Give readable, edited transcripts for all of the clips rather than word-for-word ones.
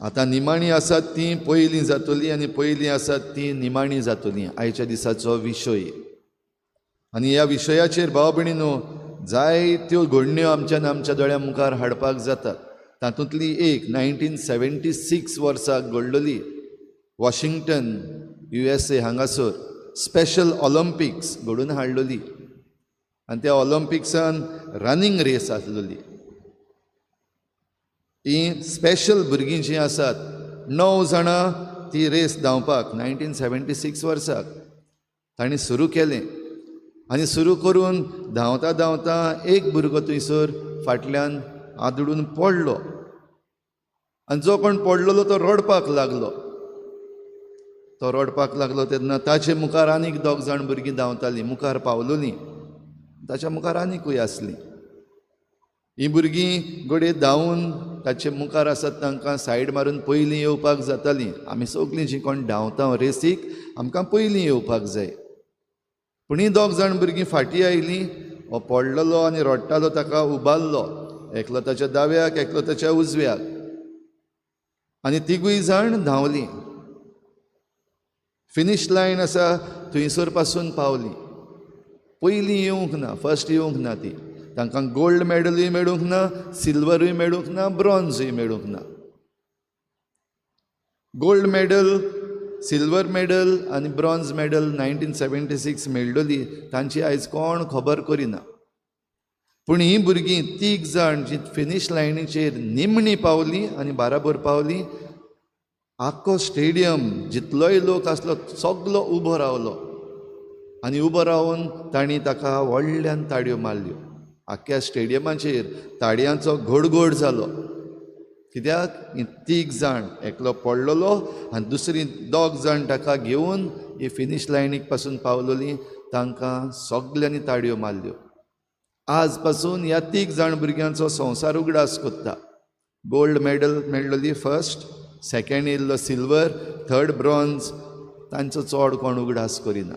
आतां निमाणी आसात तीं पयलीं जातलीं आनी पयलीं आसात तीं निमाणी जातलीं. आयच्या दिसाचो विशय. आनी ह्या विशयाचेर भाव भयणीनो जायत्यो घडण्यो आमच्यान आमच्या दोळ्यां मुखार हाडपाक जातात. तातूंतली एक 1976 वर्साक घडलेली वॉशिंग्टन USA हांगासर स्पेशल ऑलंपिक्स घडोवन हाडलेली आनी त्या ऑलंपिक्सान रनिंग रेस आसलेली. ही स्पेशल भुरगीं जीं आसात 9 जाणां ती रेस धांवपाक 1976 वर्साक तांणी सुरू केलें आनी सुरू करून धांवता धांवता एक भुरगो थंयसर फाटल्यान आदळून पडलो आनी जो कोण पडलेलो तो रडपाक लागलो. तो रडपाक लागलो तेन्ना ताचे मुखार आनीक 2 जाण भुरगीं धांवतालीं, मुखार पावलोलीं, ताच्या मुखार आनीकूय आसलीं. हीं भुरगीं घडये धांवून ताचे मुखार आसात तांकां सायड मारून पयलीं येवपाक जातालीं. आमी सगलीं जीं कोण धांवता रेसीक आमकां पयलीं येवपाक जाय. पूण हीं 2 जाण भुरगीं फाटीं आयलीं. हो पडलेलो आनी रडटालो ताका उबारलो, एकलो ताच्या दाव्याक एकलो ताच्या उजव्याक, आनी तिगूय जाण धांवलीं. फिनीश लायन आसा थंयसर पासून पावलीं. पयलीं येवंक ना, फर्स्ट येवंक ना ती. तांकां गोल्ड मेडलूय मेळूंक ना, सिल्वरूय मेळूंक ना, ब्रॉन्जूय मेळूंक ना. गोल्ड मेडल, सिल्वर मेडल आनी ब्रॉन्ज मेडल 1976 मेळ्ळली, तांची आयज कोण खबर करिना. पूण हीं भुरगीं 3 जाण जीं फिनीश लायनीचेर निमणी पावलीं आनी बाराबर पावलीं, आख्खो स्टेडियम जितलोय लोक आसलो सगलो उबो रावलो आनी उबो रावन तांणी ताका व्हडल्यान ताळयो मारल्यो. आख्ख्या स्टेडियमाचेर ताळयांचो घडघड जालो. कित्याक? हीं 3 जाण, एकलो पडलेलो आनी दुसरी 2 जाण ताका घेवन ही फिनीश लायनीक पासून पावलोलीं, तांकां सगल्यांनी ताळयो मारल्यो. आज पासून ह्या 3 जाण भुरग्यांचो संवसार उगडास कोत्ता. गोल्ड मेडल मेळ्ळली फर्स्ट, सेकेंड येयल्लो सिल्वर, थर्ड ब्रॉन्ज, तांचो चड कोण उगडास करिना.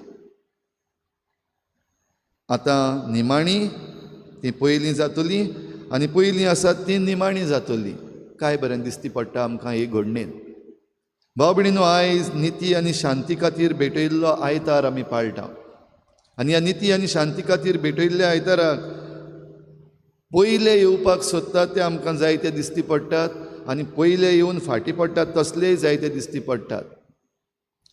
आतां निमाणी ती पयलीं जातली आनी पयलीं आसात ती निमाणी जातली. काय बरें दिसती पडटा आमकां ही घडणेन. भाव भयणीनो, आयज निती आनी शांती खातीर भेटयल्लो आयतार आमी पाळटा आनी ह्या निती आनी शांती खातीर भेटयल्ल्या आयताराक पयले येवपाक सोदतात ते आमकां जायते दिसती पडटात आनी पयले येवन फाटीं पडटात तसलेय जायते दिसती पडटात.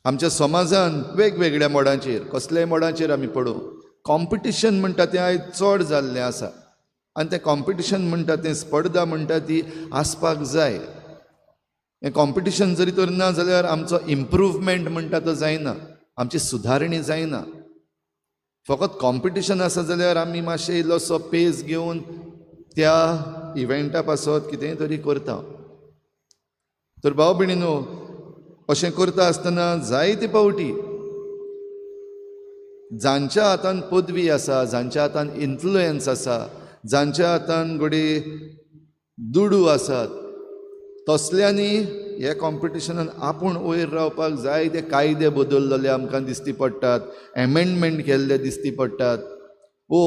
आमच्या समाजान वेगवेगळ्या मोडांचेर, कसल्याय मोडांचेर आमी पडूं, कॉम्पिटिशन म्हणटा तें आयज चड जाल्लें आसा आनी तें कॉम्पिटिशन म्हणटा तें स्पर्धा म्हणटा ती आसपाक जाय. हें कॉम्पिटिशन जरी तर ना जाल्यार आमचो इम्प्रूवमेंट म्हणटा तो जायना, आमची सुदारणी जायना. फकत कॉम्पिटिशन आसा जाल्यार आमी मातशें इल्लोसो पेस घेवन त्या इव्हेंटा पासत कितेंय तरी करता. तर भाव भयणीनो, अशें करता आसतना जायते फावटी जांच्या हातान पदवी आसा, जांच्या हातान इन्फ्लुयन्स आसा, जांच्या हातान घडये दुडू आसात, तसल्यांनी हे कॉम्पिटिशनान आपूण वयर रावपाक जाय ते कायदे बदललेले आमकां दिसती पडटात, एमेंडमेंट केल्ले दिसती पडटात, वो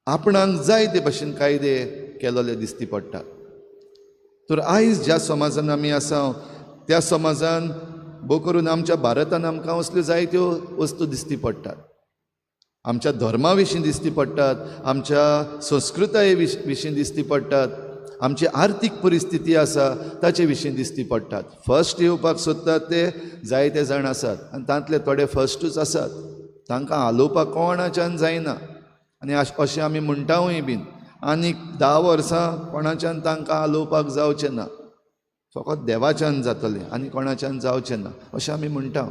आपणाक जाय ते भशेन कायदे केलेले दिसती पडटात. तर आयज ज्या समाजान आमी आसा त्या समाजान भोव करून आमच्या भारतान आमकां असल्यो जायत्यो वस्तू दिसती पडटात. आमच्या धर्मा विशीं दिसती पडटात, आमच्या संस्कृताये विशीं दिसती पडटात, आमची आर्थीक परिस्थिती आसा ताचे विशीं दिसती पडटात. फर्स्ट येवपाक सोदतात ते जायते जाण आसात आनी तांतले थोडे फर्स्टूच आसात, तांकां हालोवपाक कोणाच्यान जायना. आनी अशें आमी म्हणटावूय बीन आनीक 10 वर्सां कोणाच्यान तांकां हालोवपाक जावचें ना, फकत देवाच्यान जातलें आनी कोणाच्यान जावचें ना अशें आमी म्हणटा.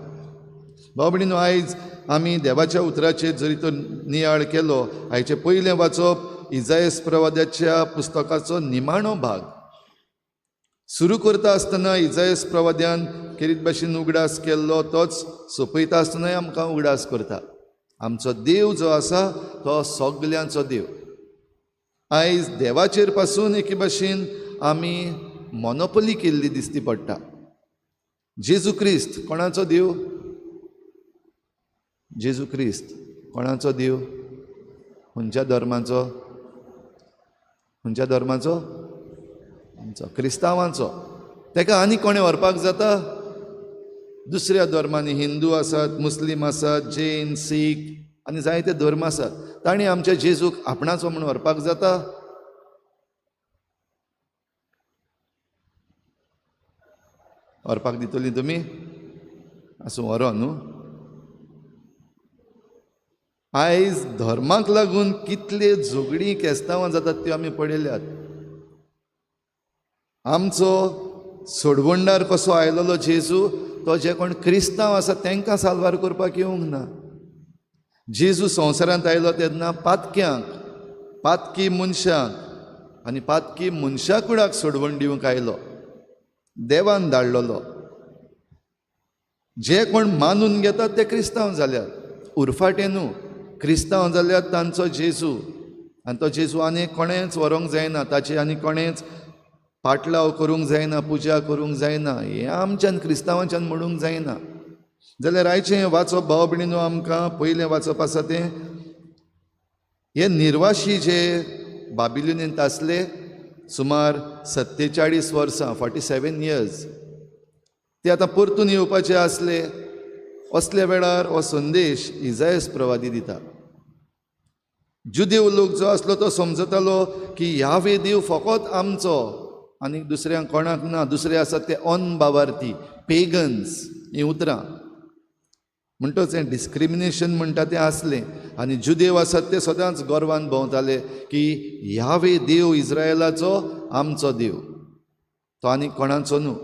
भाव भयणीनो, आयज आमी देवाच्या उतराचेर जरी तो नियाळ केलो, आयचें पयलें वाचप इजायस प्रवाद्याच्या पुस्तकाचो निमाणो भाग सुरू करता आसतना इजायस प्रवाद्यान केरीत भाशेन उगडास केल्लो तोच सोंपयता आसतनाय आमकां उगडास करता. आमचो देव जो आसा तो सगल्यांचो देव. आयज देवाचेर पासून एके भाशेन आमी मोनोपोली केल्ली दिसती पडटा. जेजू क्रिस्त कोणाचो देव? जेजू क्रिस्त कोणाचो देव? खंयच्या धर्माचो? खंयच्या धर्माचो? आमचो क्रिस्तांवांचो. ताका आनी कोणें व्हरपाक जाता? दुसऱ्या धर्मांनी हिंदू आसात, मुस्लीम आसात, जैन, सीख आनी जायते धर्म आसात, तांणी आमच्या जेजूक आपणाचो म्हूण व्हरपाक जाता? व्हरपाक दितली तुमी? आसूं, व्हरो न्हू. आयज धर्माक लागून कितले झगडीं केस्तांवां जातात त्यो आमी पळयल्यात. आमचो सोडवणदार कसो आयलेलो जेजू, तो जे कोण क्रिस्तांव आसा तांकां साल्वार करपाक येवंक ना. जेजू संवसारांत आयलो तेन्ना पातक्यांक, पातकी मनशांक आनी पातकी मनशा कुडाक सोडवण दिवंक आयलो, देवान धाडलेलो. जे कोण मानून घेतात ते क्रिस्तांव जाल्यात, उरफाटें न्हू. क्रिस्तांव जाल्यार तांचो जेजू, आनी तो जेजू आनी कोणेंच व्हरूंक जायना, ताची आनी कोणेंच पाटलाव करूंक जायना, पुजा करूंक जायना, हें आमच्यान क्रिस्तांवांच्यान म्हणूंक जायना. जाल्यार आयचें वाचप भाव भयणीनो आमकां पयलें वाचप आसा तें हे निर्वाशी जे बाबिलोनींत आसले सुमार 47 वर्सां, 47 इयर्स, ते आतां परतून येवपाचे आसले. असल्या वेळार हो संदेश इजायस प्रवादी दिता. जुदेव लोक जो आसलो तो समजतालो की यावे देव फकत आमचो आनी दुसऱ्यांक कोणाक ना. दुसरे आसात ते अनबावार्थी, पेगन्स हीं उतरां. म्हणटच हें डिस्क्रिमिनेशन म्हणटा तें आसलें. आनी जुदेव आसात ते सदांच गर्वान भोंवताले की यावे देव इस्रायलाचो आमचो देव, तो आनी कोणाचो न्हू.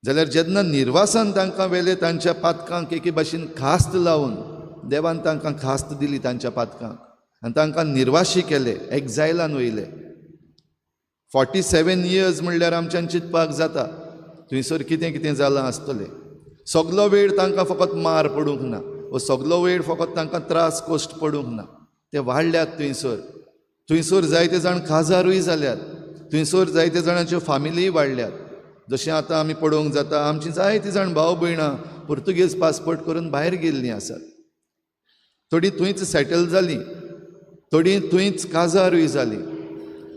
जाल्यार जेन्ना निर्वासान तांकां व्हेले, तांच्या पातकांक एके भाशेन खास्त लावन देवान तांकां खास्त दिली तांच्या पातकांक, आनी तांकां निर्वाशी केले, एक्झायलान वयले. 47 इयर्स म्हणल्यार आमच्यान चिंतपाक जाता थंयसर कितें कितें जालां आसतलें. सगलो वेळ तांकां फकत मार पडूंक ना, वो सगलो वेळ फकत तांकां त्रास कश्ट पडूंक ना, ते वाडल्यात थंयसर. थंयसर जायते जाण काजारूय जाल्यात, थंयसर जायते जाणांच्यो फामिलीय वाडल्यात. जशें आतां आमी पळोवंक जाता, आमची जायतीं जाण भाव भयणां पुर्तुगेज पासपोर्ट करून भायर गेल्लीं आसात. थोडीं थंयच सेटल जालीं, थोडीं थंयच काजारूय जालीं.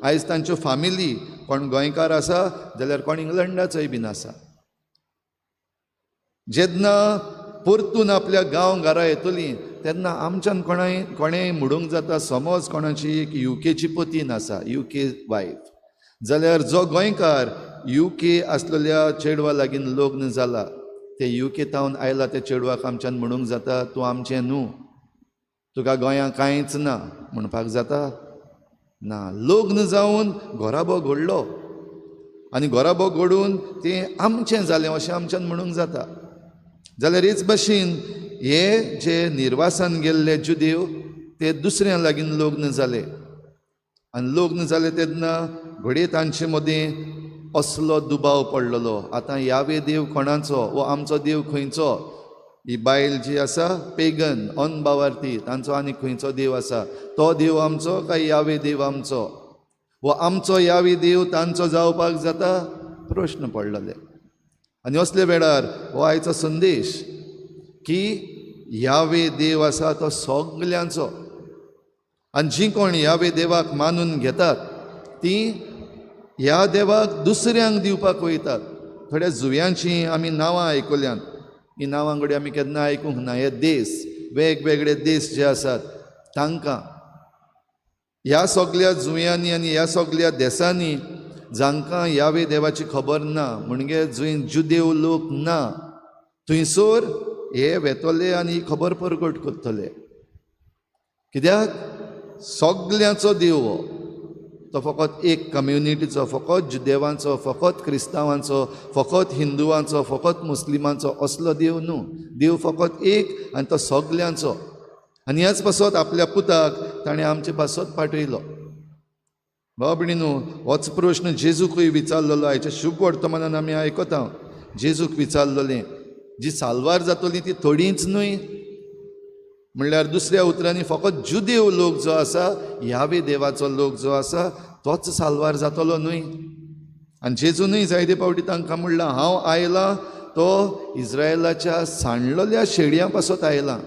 आयज तांच्यो फामिली कोण गोंयकार आसा जाल्यार कोण इंग्लंडाचोय बीन आसा. जेन्ना परतून आपल्या गांव घरा येतलीं तेन्ना आमच्यान कोणेंय म्हणूंक जाता, समज कोणाची एक युकेची पतीन आसा, युके वायफ, जाल्यार जो गोंयकार युके आसलेल्या चेडवा लागीं लग्न जाला, ते युके तावन आयला त्या चेडवाक आमच्यान म्हणूंक जाता तूं आमचें न्हू, तुका गोंयांत कांयच ना म्हणपाक जाता ना. लग्न जावन घराबो घडलो आनी घराबो घडून तें आमचें जालें अशें आमच्यान म्हणूंक जाता. जाल्यार हेच भाशेन हे जे निर्वासान गेल्ले जुदेव ते दुसऱ्या लागीं लग्न जाले, आनी लग्न जाले तेन्ना घडये तांचे मदीं असलो दुबाव पडलेलो, आतां यावे देव कोणाचो वो आमचो देव खंयचो? ही बायल जी आसा पेगन, अनबावार्थी, तांचो आनी खंयचो देव आसा? तो देव आमचो काय यावे देव आमचो? वो आमचो यावे देव तांचो जावपाक जाता? प्रश्न पडलेले. आनी असले वेळार हो आयचो संदेश की यावे देव आसा तो सगल्यांचो, आनी जीं कोण यावे देवाक मानून घेतात तीं ह्या देवाक दुसऱ्यांक दिवपाक वयतात. थोड्या जुव्यांचीं आमी नांवां आयकल्यांत, हीं नांवां घडये आमी केन्ना आयकूंक ना. हे देश, वेगवेगळे देश जे आसात तांकां ह्या सगल्या जुंव्यांनी आनी ह्या सगल्या देसांनी जांकां यावे देवाची खबर ना, म्हणजे जंय जुदेव लोक ना, थंयसर हे वेतले आनी ही खबर परगट करतले. कित्याक सगल्यांचो देव हो, तो फकत एक कम्युनिटीचो, फकत जुदेवांचो, फकत क्रिस्तांवांचो, फकत हिंदुवांचो, फकत मुस्लिमांचो असलो देव न्हू. देव फकत एक आनी तो सगल्यांचो. आनी ह्याच पासत आपल्या पुताक ताणें आमचे पासत पाठयलो. भाव भयणीनो, होच प्रश्न जेजूकूय विचारलेलो. आयच्या शुभ वर्तमानान आमी आयकता, जेजूक विचारलेलें जी साल्वार जातली ती थोडींच न्हय, म्हणल्यार दुसऱ्या उतरांनी फकत जुदेव लोक जो आसा, यावे देवाचो लोक जो आसा तोच साल्वार जातलो न्हय. आनी जेजूनय जायते फावटी तांकां म्हणलां, हांव आयलां तो इस्रायलाच्या सांडलेल्या शेडयां पासत आयलां.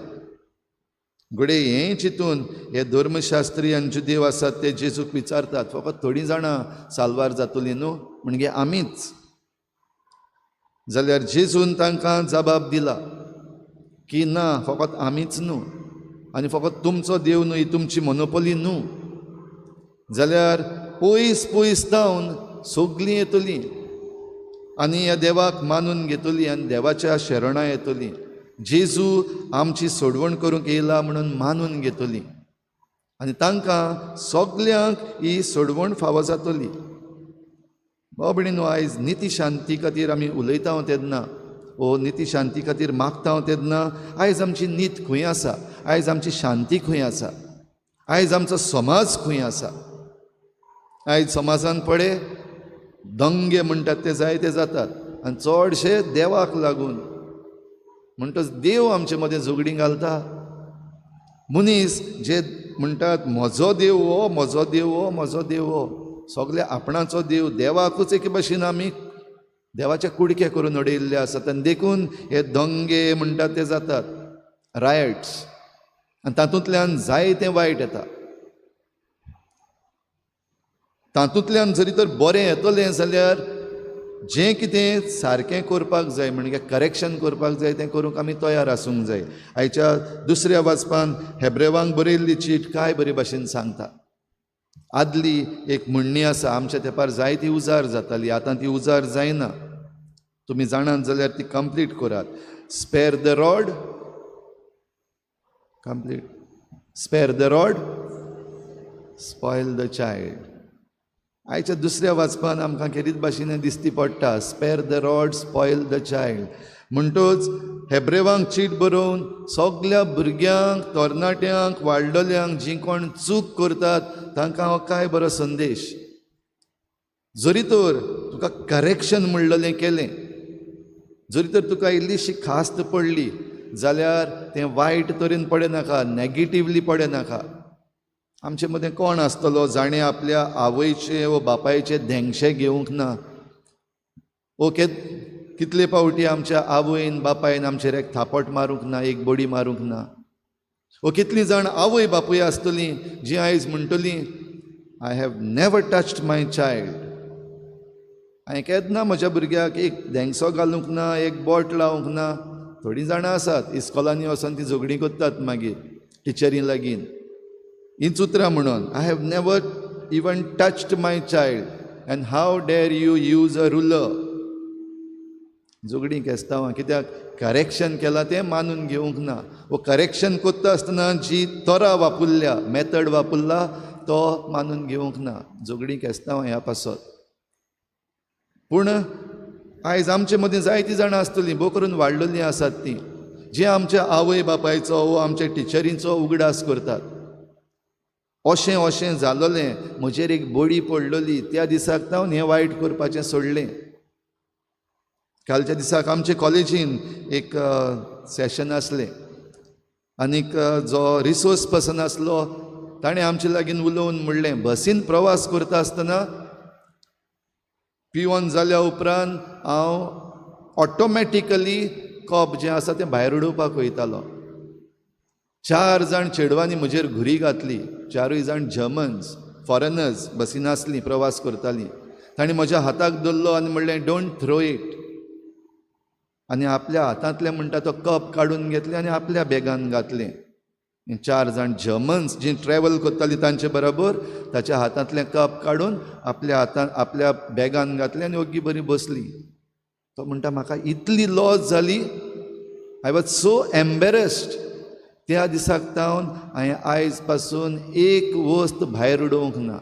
घडये हें चिंतून हे धर्मशास्त्री आनी जुदेव आसात ते जेजूक विचारतात, फकत थोडीं जाणां साल्वार जातलीं न्हू? म्हणजे आमीच. जाल्यार जेजून तांकां जबाब दिला की ना, फकत आमीच न्हू आनी फकत तुमचो देव न्हू, ही तुमची मोनोपोली न्हू, जाल्यार पयस पयस जावन सगलीं येतलीं आनी ह्या देवाक मानून घेतली आनी देवाच्या शरणां येतली. जेजू आमची सोडवण करूंक येयला म्हणून मानून घेतली आनी तांकां सगल्यांक ही सोडवण फावो जातली. भाव भयणीनो, आयज निती शांती खातीर आमी उलयता तेन्ना ओ निती शांती खातीर मागता तेन्ना आयज आमची नीत खंय आसा, आयज आमची शांती खंय आसा, आयज आमचो समाज खंय आसा? आयज समाजान पळय दंगे म्हणटात ते जायते जातात आनी चडशे देवाक लागून. म्हणटच देव आमचे मदें झगडीं घालता. मनीस जे म्हणटात म्हजो देव हो, म्हजो देव हो, म्हजो देव हो, सगळे आपणाचो देव, देवाकूच एके भाशेन आमी देवाचे कुडके करून उडयल्ले आसात आनी देखून हे दंगे म्हणटात ते जातात, रायट्स, आनी तातूंतल्यान जायतें वायट येता. तातूंतल्यान जरी तर बरें येतलें जाल्यार जें कितें सारकें करपाक जाय, म्हणजे करेक्शन करपाक जाय, तें करूंक आमी तयार आसूंक जाय. आयच्या दुसऱ्या वाचपान हेब्रेवांक बरयल्ली चीट काय बरे भाशेन सांगता. आदली एक म्हणणी आसा, आमच्या तेंपार जायती उजार जाताली, आतां ती उजार जायना. तुमी जाणात जाल्यार ती कंप्लीट करात. Spare the rod, complete, spare the rod, spoil the child. आयच्या दुसऱ्या वाचपान आमकां खेरीत भाशेन दिसती पडटा, spare the rod, spoil the child. म्हणटच हेब्रेवांक चीट बरोवन सगल्या भुरग्यांक, तरणाट्यांक, वाडलेल्यांक, जीं कोण चूक करतात तांकां हो काय बरो संदेश. जरी तर तुका करेक्शन म्हणलेलें केलें, जरी तर तुका इल्लीशी खास्त पडली जाल्यार तें वायट तरेन पडनाका, नेगेटिवली पडनाका. आमचे मदें कोण आसतलो जाणें आपल्या आवयचे वो बापायचे धेंगशे घेवंक ना? ओके, कितले फावटी आमच्या आवयन बापायन आमचेर एक थापट मारूंक ना, एक बडी मारूंक ना? ओ कितलीं जाण आवय बापूय आसतलीं जीं आयज म्हणटलीं, I have never touched my child, हांवें केन्ना म्हज्या भुरग्याक एक धेंगसो घालूंक ना, एक बोट लावंक ना. थोडीं जाणां आसात इस्कॉलांनी वचोन ती झगडीं करतात मागीर टिचरी लागीं हींच उतरां म्हणून, I have never even touched my child and how dare you use a ruler. झगडीं केस्तांवां कित्याक करेक्शन केलां तें मानून घेवंक ना. वो करेक्शन करता आसतना जी तरा वापरल्या, मेथड वापरला तो मानून घेवंक ना. झगडीं केस्तांवां ह्या पासत. पूण आयज आमचे मदीं जायतीं जाणां आसतलीं, भोव करून वाडलेलीं आसात तीं, जीं आमच्या आवय बापायचो वो आमच्या टिचरींचो उगडास करतात. अशें अशें जालोलें, म्हजेर एक बडी पडलेली, त्या दिसाक तावन हें वायट करपाचें सोडलें. कालच्या दिसाक आमचे कॉलेजीन एक सेशन आसलें आनीक जो रिसोर्स पर्सन आसलो ताणें आमचे लागीं उलोवन म्हणलें, बसीन प्रवास करता आसतना पिवन जाल्या उपरांत हांव ऑटोमॅटिकली कप जें आसा तें भायर उडोवपाक वयतालो. 4 जाण चेडवांनी म्हजेर घुरी घातली, 4 जाण जर्मन्स, फॉरेनर्स बसीन आसलीं, प्रवास करतालीं. तांणी म्हज्या हाताक धरलो आनी म्हणलें, don't throw it. आनी आपल्या हातांतलें म्हणटा तो कप काडून घेतलें आनी आपल्या बॅगान घातलें. 4 जाण जर्मन्स जीं ट्रॅवल करतालीं तांचे बरोबर ताच्या हातांतलें कप काडून आपल्या हातान आपल्या बॅगान घातलें आनी ओग्गी बरी बसली. तो म्हणटा, म्हाका इतली लॉस जाली, I was so embarrassed. त्या दिसाक तावन हांवें आयज पासून एक वस्त भायर उडोवंक ना,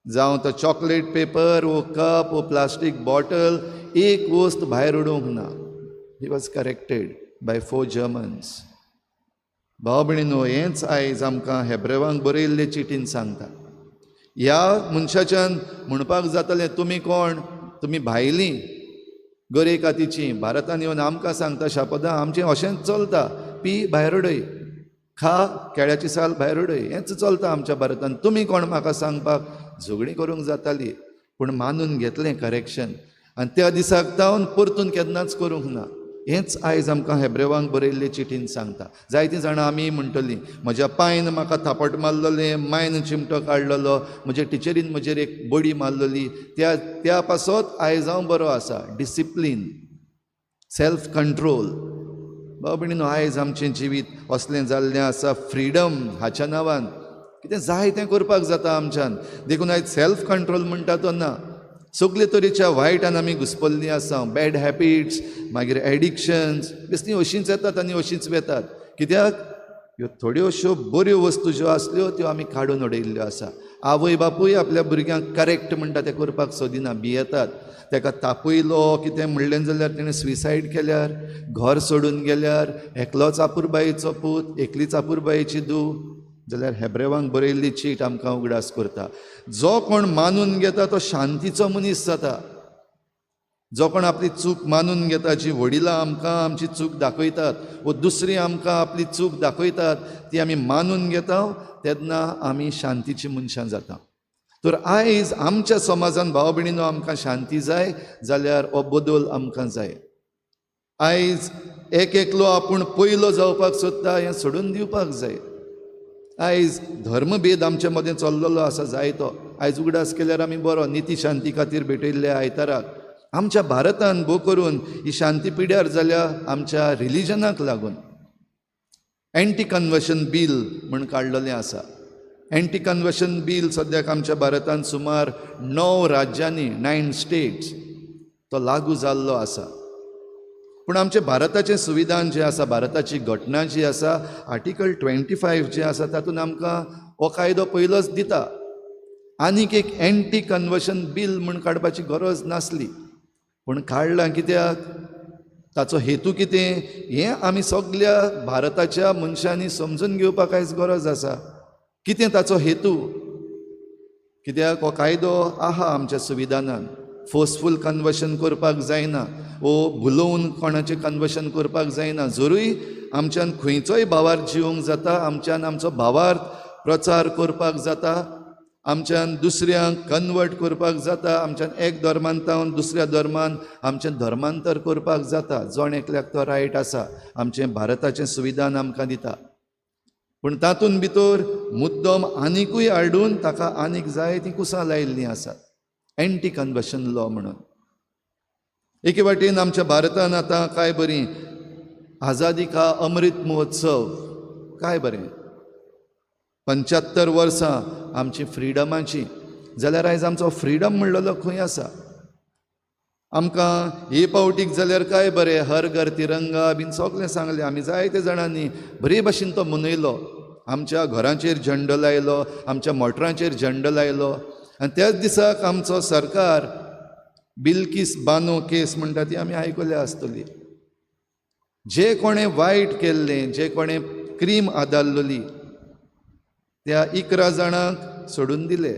जावं तो चॉकलेट पेपर वो कप वो प्लास्टीक बॉटल, एक वस्त भायर उडोवंक ना. He was corrected by 4 Germans. भाव भयणीनो, हेंच आयज आमकां हेब्रेवांक बरयल्ले चिटीन सांगता. ह्या मनशाच्यान म्हणपाक जातलें, तुमी कोण, तुमी भायलीं गरे कातीची, भारतान येवन आमकां सांगता शापदां, आमचें अशेंच चलता, पी भायर उडय, खा केळ्याची साल भायर उडय, हेंच चलता आमच्या भारतान, तुमी कोण म्हाका सांगपाक? झगडीं करूंक जाताली, पूण मानून घेतलें करेक्शन आनी त्या दिसाक तावन परतून केन्नाच करूंक ना. हेंच आयज आमकां हेब्रेवांक बरयल्ले चिटीन सांगता. जायतीं जाणां आमी म्हणटलीं, म्हज्या पायन म्हाका थापट मारलेलें, मायन चिमटो काडलेलो, म्हजे टिचरीन म्हजेर एक बडी मारलेली, त्या त्या पासत आयज हांव बरो आसा. Discipline, self control. भाव भयणीनो, आयज आमचें जिवीत असलें जाल्लें आसा, फ्रिडम हाच्या नांवान कितें जाय तें करपाक जाता आमच्यान. देखून आयज सेल्फ कंट्रोल म्हणटा तो ना. सगळे तरेच्या वायटान आमी घुसपल्लीं आसा. बॅड हॅबिट्स, मागीर एडिक्शन्स, बेश्टीं अशींच येतात आनी अशींच वेतात. कित्याक ह्यो थोड्योश्यो बऱ्यो वस्तू ज्यो आसल्यो त्यो आमी काडून उडयल्ल्यो आसा. आवय बापूय आपल्या भुरग्यांक करेक्ट म्हणटा तें करपाक सोदिना, भियेतात. ताका तापयलो कितें म्हणलें जाल्यार तेणें सुसायड केल्यार, घर सोडून गेल्यार, एकलोच आपुरबायेचो पूत, एकलीच आपुरबायेची धूव, जाल्यार हेब्रेवांक बरयल्ली चीट आमकां उगडास करता, जो कोण मानून घेता तो शांतीचो मनीस जाता. जो कोण आपली चूक मानून घेता, जी वडिलां आमकां आमची चूक दाखयतात वो दुसरी आमकां आपली चूक दाखयतात ती आमी मानून घेता, तेन्ना आमी शांतीची मनशां जाता. तर आयज आमच्या समाजान भाव भयणीनो आमकां शांती जाय जाल्यार हो बदल आमकां जाय. आयज एक एकलो आपूण पयलो जावपाक सोदता हें सोडून दिवपाक जाय. आयज धर्मभेद आमचे मदें चल्लेलो आसा जायतो. आयज उगडास केल्यार आमी बरो निती शांती खातीर भेटयल्ल्या आयताराक आमच्या भारतान भोव करून ही शांती पिड्यार जाल्या आमच्या रिलिजनाक लागून. एंटी कन्वर्शन बील म्हण काडलेलें आसा. एंटी कन्वर्शन बील सद्याक आमच्या भारतान सुमार 9 राज्यांनी, 9 स्टेट्स तो लागू जाल्लो आसा. पूण आमचें भारताचें संविधान जें आसा, भारताची घटना जी आसा, आर्टिकल 25 जें आसा तातूंत आमकां हो कायदो पयलोच दिता. आनीक एक एंटी कन्वर्शन बील म्हूण काडपाची गरज नासली, पूण काडलां कित्याक, ताचो हेतू कितें हें आमी सगल्या भारताच्या मनशांनी समजून घेवपाक आयज गरज आसा. कितें ताचो हेतू, कित्याक हो कायदो आहा आमच्या संविधानान. फोर्सफूल कन्वर्शन करपाक जायना वो भुलोवन कोणाचें कन्वर्शन करपाक जायना. जरूय आमच्यान खंयचोय भावार्थ जिवंक जाता, आमच्यान आमचो भावार्थ प्रचार करपाक जाता, आमच्यान दुसऱ्यांक कन्वर्ट करपाक जाता, आमच्यान एक धर्मांतावन दुसऱ्या धर्मान आमचें धर्मांतर करपाक जाता. जण एकल्याक तो रायट आसा, आमचें भारताचें संविधान आमकां दिता. पूण तातूंत भितर मुद्दम आनिकूय हाडून ताका आनीक जाय तीं कुसां लायिल्लीं आसात, एंटी कन्वर्शन लॉ म्हणून. एके वाटेन आमच्या भारतान आतां काय बरी आझादी का अमृत महोत्सव, काय बरें 75 वर्सां आमची फ्रिडमाची, जाल्यार आयज आमचो फ्रिडम म्हणलेलो खंय आसा? आमकां हे पावटीक जाल्यार काय बरें हर घर तिरंगा बीन सगळें सांगलें आमी, जायते जाणांनी बरे भाशेन तो मनयलो. आमच्या घरांचेर झेंडो लायलो, आमच्या मोटरांचेर झेंडो लायलो. आनी त्याच दिसाक आमचो सरकार बिल्किस बानो केस म्हणटा ती आमी आयकल्या आसतली. जे कोणें वायट केल्लें, जे कोणें क्रीम आदारलेली त्या 11 जाणांक सोडून दिले.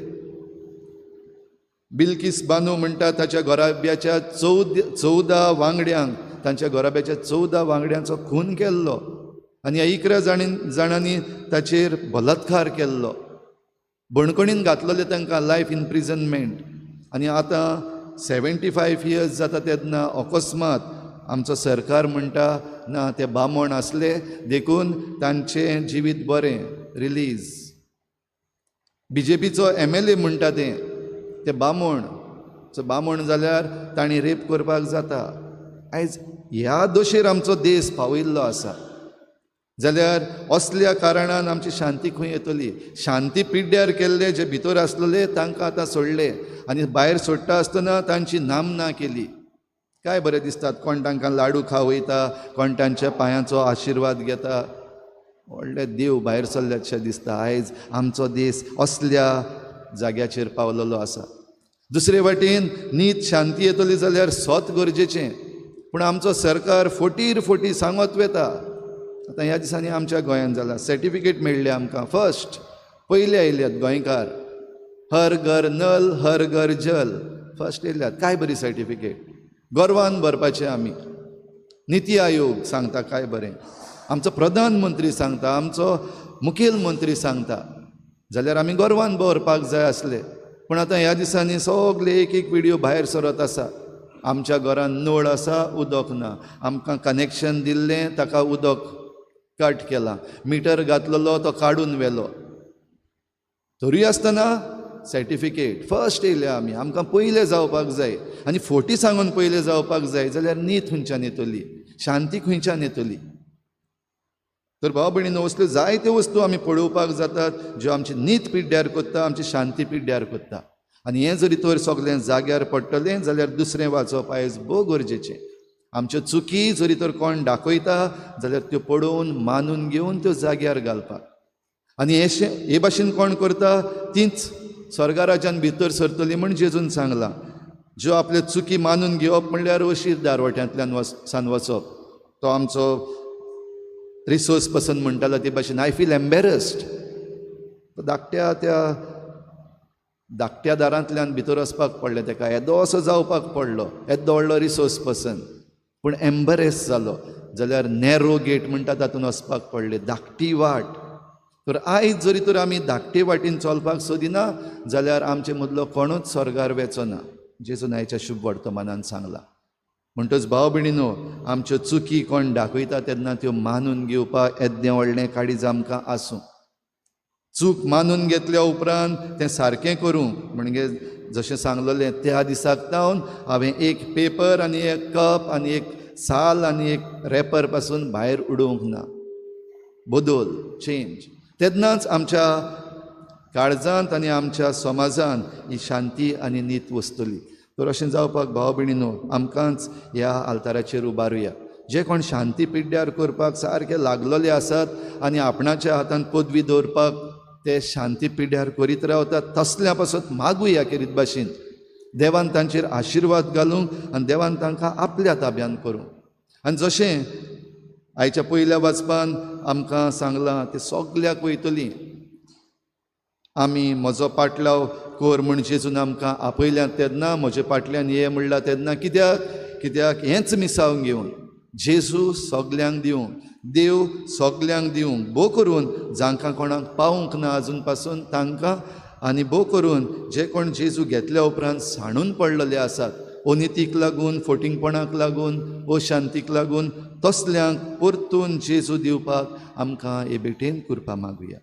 बिल्किस बानो म्हणटा ताच्या घराब्याच्या 14 वांगड्यांक, तांच्या घराब्याच्या 14 वांगड्यांचो खून केल्लो आनी ह्या 11 जाणांनी ताचेर बलात्कार केल्लो, बणकणीन घातलेले तांकां लायफ इम्प्रिजनमेंट. आनी आतां 75 इयर्स जाता तेन्ना अकस्मात आमचो सरकार म्हणटा ना ते बामण आसले देखून तांचें जिवीत बरें, रिलीज. बीजेपीचो MLA म्हणटा ते बामण, सो बामण जाल्यार तांणी रेप करपाक जाता. आयज ह्या दोशेर आमचो देश पावयल्लो आसा. जाल्यार असल्या कारणान आमची शांती खंय येतली? शांती पिड्ड्यार केल्ले जे भितर आसलेले तांकां आतां सोडले आनी भायर सोडटा आसतना तांची नामना केली. काय बरें दिसतात, कोण तांकां लाडू खावयता, कोण तांच्या पांयांचो आशिर्वाद घेता. व्हडले देव भायर सरल्यातशें दिसता. आयज आमचो देश असल्या जाग्याचेर पावलेलो आसा. दुसरे वाटेन नीत शांती येतली जाल्यार सत गरजेचें, पूण आमचो सरकार फोटीर फोटी सांगत वता. आतां ह्या दिसांनी आमच्या गोंयांत जाला, सर्टिफिकेट मेळ्ळी आमकां, फर्स्ट पयले आयल्यात गोंयकार, हर घर नल हर घर जल, फर्स्ट येयल्यात. काय बरी सर्टिफिकेट, गर्वान भरपाचें आमी. निती आयोग सांगता काय बरें, आमचो प्रधानमंत्री सांगता, आमचो मुखेल मंत्री सांगता, जाल्यार आमी गर्वान भरपाक जाय आसले. पूण आतां ह्या दिसांनी सगळे एक एक व्हिडियो भायर सरत आसा. आमच्या घरान नळ आसा, उदक ना. आमकां कनेक्शन दिल्लें ताका उदक कट केलां. मिटर घातलेलो तो काडून व्हेलो. तरूय आसतना सर्टिफिकेट फर्स्ट येयल्या आमी, आमकां पयले जावपाक जाय. आनी फोटी सांगून पयले जावपाक जाय जाल्यार नीत खंयच्यान येतली, शांती खंयच्यान येतली? तर भाव भयणीनो, असल्यो जायत्यो वस्तू आमी पळोवपाक जातात ज्यो आमची नीत पिड्ड्यार करता, आमची शांती पिड्ड्यार करता. आनी हें जरी तर सगळें जाग्यार पडटलें जाल्यार दुसरें वाचप आयज भोव गरजेचें. आमच्यो चुकी जरी तर कोण दाखयता जाल्यार त्यो पळोवन मानून घेवन त्यो जाग्यार घालपाक. आनी हे भाशेन कोण करता तींच स्वर्गराज्यान भितर सरतली म्हण जेजून सांगलां. ज्यो आपल्यो चुकी मानून घेवप म्हणल्यार अशीर दारवट्यांतल्यान सान वचप. तो आमचो रिसोर्स पर्सन म्हणटालो ते भाशेन, I feel embarrassed. तो धाकट्या त्या धाकट्या दारांतल्यान भितर वचपाक पडलें ताका, येदो असो जावपाक पडलो, येदो व्हडलो रिसोर्स पर्सन, पूण एम्बरेस जालो. जाल्यार नॅरो गेट म्हणटा तातूंत वचपाक पडलें, धाकटी वाट. तर आयज जरी तर आमी धाकटे वाटेन चलपाक सोदिना जाल्यार आमचे मदलो कोणूच स्वर्गार वेचो ना, जेजून आयच्या शुभ वर्तमानान सांगलां. म्हणटच भाव भयणीनो, आमच्यो चुकी कोण दाखयता तेन्ना त्यो मानून घेवपाक येद्दें व्हडलें काळीज आमकां आसूं. चूक मानून घेतल्या उपरांत तें सारकें करूंक म्हणजे जशें सांगलेलें त्या दिसाक जावन हांवें एक पेपर आनी एक कप आनी एक साल आनी एक रॅपर पासून भायर उडोवंक ना. बदल, चेंज. तेन्नाच आमच्या काळजांत आनी आमच्या समाजांत ही शांती आनी नीत वसतली. तर अशें जावपाक भाव भयणीनो, आमकांच ह्या आल्ताराचेर उबारुया. जे कोण शांती पिड्ड्यार करपाक सारके लागलेले आसात आनी आपणाच्या हातान पदवी दवरपाक ते शांती पिड्ड्यार करीत रावतात, तसल्या पासत मागुया केरीत भाशेन देवान तांचेर आशिर्वाद घालूंक आनी देवान तांकां आपल्या ताब्यान करूंक. आनी जशें आयच्या पयल्या वाचपान आमकां सांगलां ते सगल्याक वयतली. आमी म्हजो पाटलाव कर म्हण जेजून आमकां आपयल्यात तेन्ना, म्हजे पाटल्यान ये म्हणलां तेन्ना, कित्याक कित्याक हेंच मिसांव घेवन जेजू सगल्यांक दिवंक, देव सगल्यांक दिवंक, भोव करून जांकां कोणाक पावूंक ना आजून पासून तांकां, आनी भोव करून जे कोण जेजू घेतल्या उपरांत सांडून पडलेले आसात, अनितीक लागून, फोटिंगपणाक लागून, अशांतीक लागून, तसल्यांक परतून जेजू दिवपाक आमकां हे भेटेन कृपा मागुया.